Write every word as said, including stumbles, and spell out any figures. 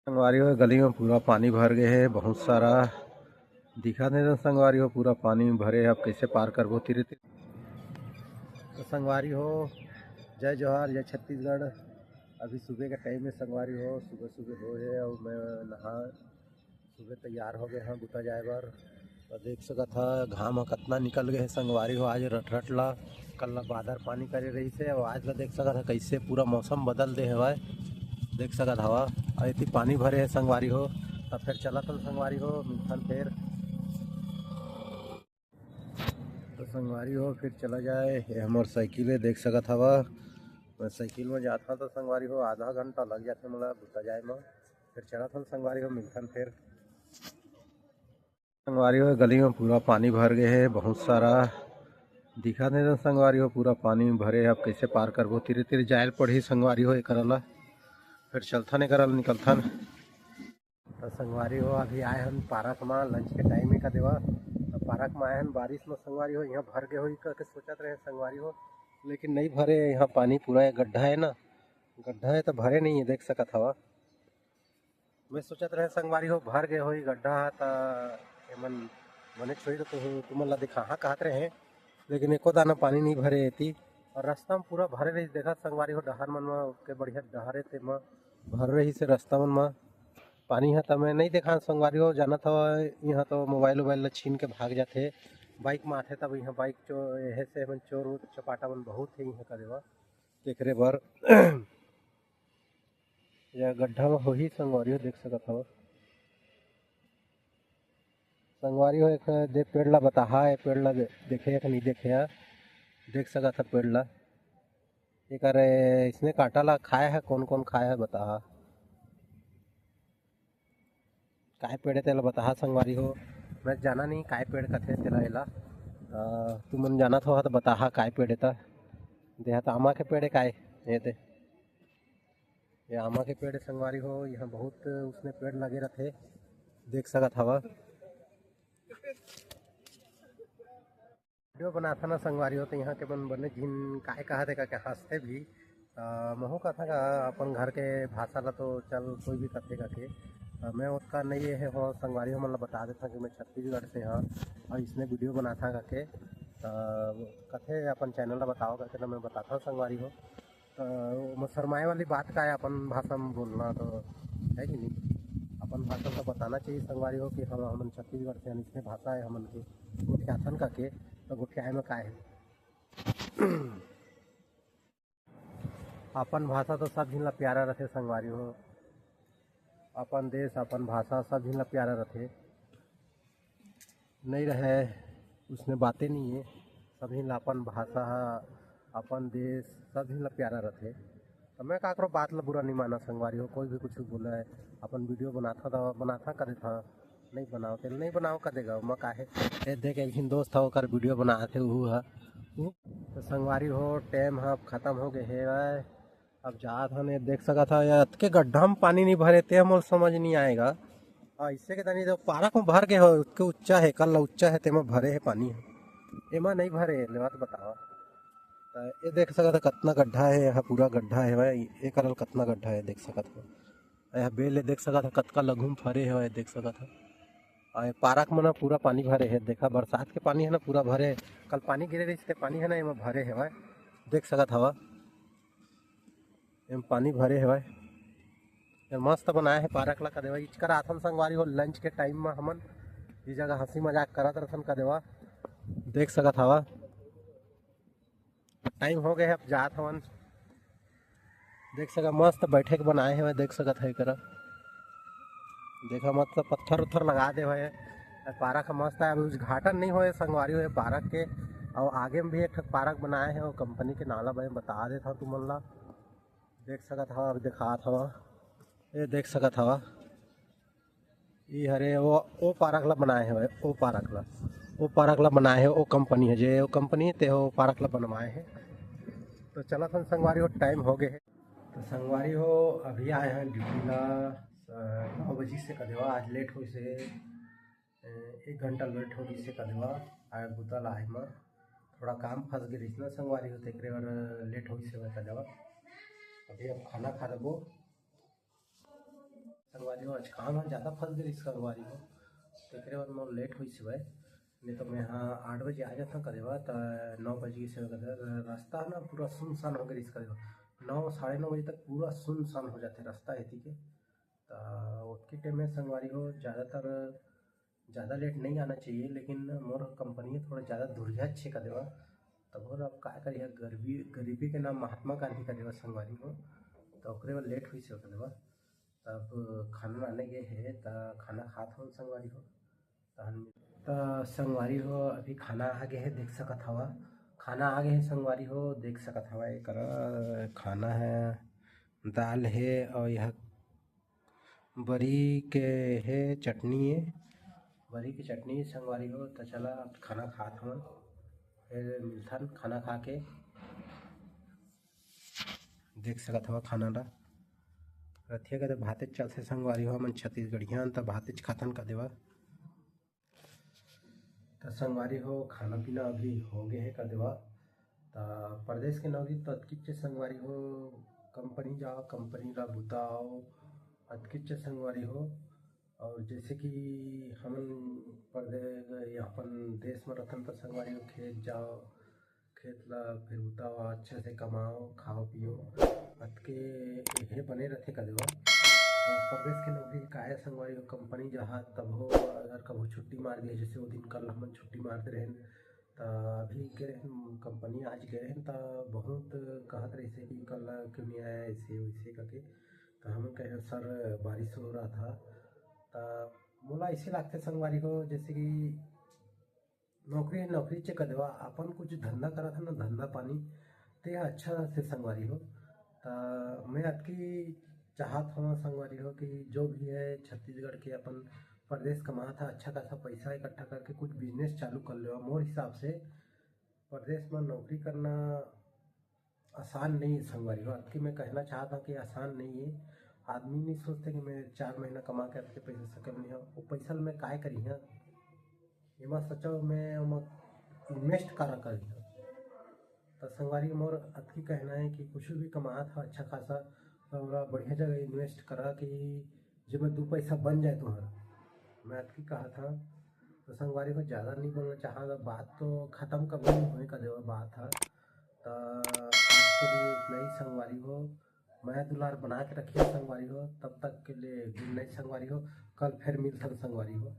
संगवारी हो, गली में पूरा पानी भर गए हे, बहुत सारा दिखत हे। संगवारी हो, पूरा पानी में भरे हे, अब कैसे पार करबो तीरे तीरे। तो संगवारी हो, जय जोहार, जय छत्तीसगढ़। अभी सुबह के टाइम में संगवारी हो, सुबह सुबह हो हे और मैं नहा सुबह तैयार हो गए हैं बुता जाए बर। तो देख सकत ह घाम ह कतना निकल गए हे संगवारी हो, आज रटरट ला। कल ला बादर पानी करे रहिस हे और आज ला देख सकत ह कैसे पूरा मौसम बदल दे हवय, देख सकत हवा। और इतनी पानी भरे हे संगवारी हो। तब फिर चलत हन संगवारी हो, मिलथन फिर। तो संगवारी हो, फिर चला जाए। ये हमर साइकिल हे, देख सकत हवा। मैं साइकिल में जात हूँ तो संगवारी हो, आधा घंटा लग जाथे मोला बुता जाए में। फिर चलत हन संगवारी हो, मिलथन फिर। संगवारी हो, गली में पूरा पानी भर गए हे, बहुत सारा दिखत हे। संगवारी हो, पूरा पानी में भरे हे, अब कैसे पार करबो? तीरे तीरे जायल पड़ही संगवारी हो, एकरा ला। फिर चलथन, एकरा ला निकलथन। तो संगवारी हो, अभी आए हन पार्क में, लंच के टाइम हे का देवा। तो पार्क में आए हन, बारिश में संगवारी हो, यहाँ भर गए होही करके सोचत रहे संगवारी हो, लेकिन नहीं भरे। यहाँ पानी पूरा गड्ढा है ना, गड्ढा है तो भरे नहीं है, देख सकत हवा। मैं सोचत रहे संगवारी हो, भर गए होही गड्ढा ह, त एमन बने छोड़ तो तुमन ला दिखाहा कहत रहे, लेकिन एको दाना पानी नहीं भरे एती। और रास्ता में पूरा भरे रहिस, देखत संगवारी हो, डहर मन म के बढ़िया डहर हे, तेमा भर रहिस हे रास्ता मन म पानी ह। त मैं नहीं देखा संगवारी हो, जानत हव, यहाँ तो मोबाइल उबाइल ला छीन के भाग जाथे, बाइक म आथे तब। यहाँ बाइक चो एहे से एमन चोर चपाटा मन बहुत हे यहाँ का देवा, तेकरे बर। या गड्ढा में होही संगवारी हो, देख सकत हव। संगवारी हो, एक दे पेड़ ला बताहा, ये पेड़ ला दे-, देखे या कि नहीं देखे या, देख सकत ह पेड़ ला। एकर, ए, इसने कांटा ला खाए है, कौन कौन खाए है बताहा। काय पेड़ हे तेला बताहा संगवारी हो, मैं जाना नहीं काय पेड़ कथे तेला एला। अ, तुमन जानत हो त बताहा काय पेड़ हे त। देहा त आमा के पेड़ हे काय? ये दे, ये आमा के पेड़ हे संगवारी हो, यहाँ बहुत उसने पेड़ लगे रथे, देख सकत हवा। वीडियो बनाथन ना संगवारी हो, तो यहाँ के मन बने झिन काय कहत हे का के हंसथे भी। अ, महू कथा का अपन घर के भाषा ला तो चल कोई भी कथे का के। अ, मैं ओतका नहीं ये हो संगवारी हो, मन ला बता देता कि मैं छत्तीसगढ़ से हाँ और इसने वीडियो बनाथा का के। अ, कथे अपन चैनल ला बताओ का के, तो मैं बताता हूँ संगवारी हो। तो ओमा शर्माए वाली बात का है, अपन भाषा में बोलना तो है कि नहीं? अपन भाषा तो बताना चाहिए संगवारी हो कि हम, हमन छत्तीसगढ़ से हन, इसने भाषा है हमन के, गोठियाथन का के, तो गोठियाए में का है? अपन भाषा तो सब झिन ला प्यारा रथे संगवारी हो, अपन देश, अपन भाषा सब झिन ला प्यारा रथे। नहीं रहे, उसने बातें नहीं है। सभी ला अपन भाषा ह, अपन देश, सभी ला प्यारा रथे। तो मैं काकरो बात ला बुरा नहीं माना संगवारी हो, कोई भी कुछ बोले, अपन वीडियो बनाथा तो बनाथा कर देथा, नहीं बनाओ तेल नहीं बनाओ कर देगा, मैं काहे। ए देख, एक झिन दोस्त ह, ओकर वीडियो बनाथे, उहू ह। उ-, तो संगवारी हो, टाइम ह अब खत्म हो गए हे। अब जात हन, ये देख सकत ह, ये अतके गड्ढा में पानी नहीं भरे, ते मोर समझ नहीं आएगा। आ, इससे के तनी तो पारक में भर के हो, उसके उच्चा है, कल उच्चा है, तेमा भरे है पानी। एमा नहीं भरे, ले बात बतावा। त ये देख सकत ह, कतना गड्ढा है, यहाँ पूरा गड्ढा है भाई, ये करल कतना गड्ढा है, देख सकत ह। यहाँ बेल, ये देख सकत ह, कतका लघु में फरे है भाई, देख सकत ह। आ, ये पारक में ना पूरा पानी भरे है, देखा, बरसात के पानी है ना, पूरा भरे है। कल पानी गिरे रहिस ते पानी है ना, एमा भरे है भाई, देख सकत हवा। एम पानी भरे हवय। ये मस्त बनाए हे पारक ला कदेवा। इचकर आथन संगवारी हो लंच के टाइम म हमन ये जगह हंसी मजाक करत रथन कदेवा। देख सकत हवा। टाइम हो गए हे, अब जात हवन। देख सका मस्त बैठे के बनाए हवय, देख सकत है करा। देखा मस्त पत्थर उत्थर लगा दे हवय। पारक ह मस्त है, अभी उद्घाटन नहीं होए संगवारी हो पारक के। और आगे में भी एक ठक पारक बनाए हे, वो कंपनी के नाला मैं बता देता हूँ तुमन ला। देख सकत हवा, अभी दिखात हवा, ये देख सकत हवा, ये हरे वो, वो पारक ला बनाए हे, वो पारक ला, वो पारक ला बनाए हे, वो कंपनी है, जे वो कंपनी ते वो पारक ला बनवाए हे। तो चला था संगवारी हो, टाइम हो गए है। तो संगवारी हो, अभी आए हैं ड्यूटी ला, अ, नौ बजे से कदेवा, आज लेट होइस हे, अ, एक घंटा लेट हो गइस हे कदेवा, आए बुता ला आए मा। थोड़ा काम फंस गए रहिस ना संगवारी हो, तेकरे बर लेट होइस हे कदेवा। अभी अब खाना खा लेबो। संगवारी आज काम ह ज्यादा फंस गे रिहिस संगवारी हो, तेकरे बर मोर लेट होइस हवय। नहीं तो मैं हाँ आठ बजे आ जाता कदेवा, त नौ बज गे हवय कदेवा। रास्ता ना पूरा सुनसान हो गे रिहिस कदेवा, नौ, साढ़े नौ बजे तक पूरा सुनसान हो जाथे रास्ता एती के। त ओतके टाइम में संगवारी हो, ज्यादातर ज्यादा लेट नहीं आना चाहिए, लेकिन मोर कंपनी थोड़ा ज्यादा दुरिहा छे कदेवा। तब और अब का करिए, गरीबी, गरीबी के नाम महात्मा गांधी कदेवा संगवारी हो, तो ओकरे बर लेट होइस हवय कदेवा। तब खाना लाने गे हे, त खाना खात हो संगवारी हो। तहन त संगवारी हो, अभी खाना आ गे हे, देख सकत हवा, खाना आ गे हे संगवारी हो, देख सकत हवा। एकर खाना है, दाल हे और यह बरी के हे चटनी हे, बरी के चटनी संगवारी हो। त चला अब खाना खात हवन, फिर मिलथन खाना खा के। देख सकत हवा खाना ला, रतिया के तो भातेच चलथे संगवारी हो, हमन छत्तीसगढ़िया हन त भातेच खाथन कदेवा। त संगवारी हो, खाना पीना अभी हो गे हे कदेवा। त परदेस के नौकरी तो अतकिच संगवारी हो, कंपनी जाओ, कंपनी ला बुताओ, अतकिच संगवारी हो। और जैसे कि हमन परदेस, अपन देश में रथन त संगवारी हो, खेत जाओ, खेत ला फिर उतावा, अच्छा से कमाओ, खाओ पियो, अतके हे बने रथे कदेवा। और परदेस के नौकरी काय संगवारी हो, कंपनी जहाँ तब हो, अगर कभू छुट्टी मार दिए, जैसे वो दिन कल हमन छुट्टी मार दे रहेन, त अभी गए रहेन कंपनी, आज गए रहेन, त बहुत कहत रहिसे कि कल क्यों नहीं आया, ऐसे वैसे करके। त हमन कहे सर, बारिश हो रहा था। त मोला ऐसे लागथे संगवारी हो, जैसे कि नौकरी है, नौकरी चे कदेवा, अपन कुछ धंधा करत है ना, धंधा पानी, ते ह अच्छा से संगवारी हो। त मैं अतकी चाहत हूँ संगवारी हो कि जो भी है छत्तीसगढ़ के अपन परदेस कमात है, अच्छा खासा पैसा इकट्ठा करके कुछ बिजनेस चालू कर लेवा। मोर हिसाब से परदेस में नौकरी करना आसान नहीं है संगवारी हो। अतकी मैं कहना चाहत हूँ कि आसान नहीं है। आदमी नहीं सोचते कि मैं चार महीना कमा के अतके पैसा सकल नहीं हूँ, वो पैसा ल मैं काय करी हूँ, एमा सोचो मैं ओमा इन्वेस्ट करा करी हूँ। त संगवारी मोर अतकी कहना है कि कुछ भी कमात हा अच्छा खासा, त ओला बढ़िया जगह इन्वेस्ट करा कि जेमा दू पैसा बन जाए तुम्हारा। मैं अतकी कहा था। तो संगवारी को ज़्यादा नहीं बोलना चाहा, बात तो ख़त्म कभी नहीं होने का देवा बात है। तो आज के लिए इतना ही संगवारी हो, मया दुलार बना के रखिए संगवारी हो। तब तक के लिए गुड नाइट संगवारी हो, कल फिर मिलथन संगवारी हो।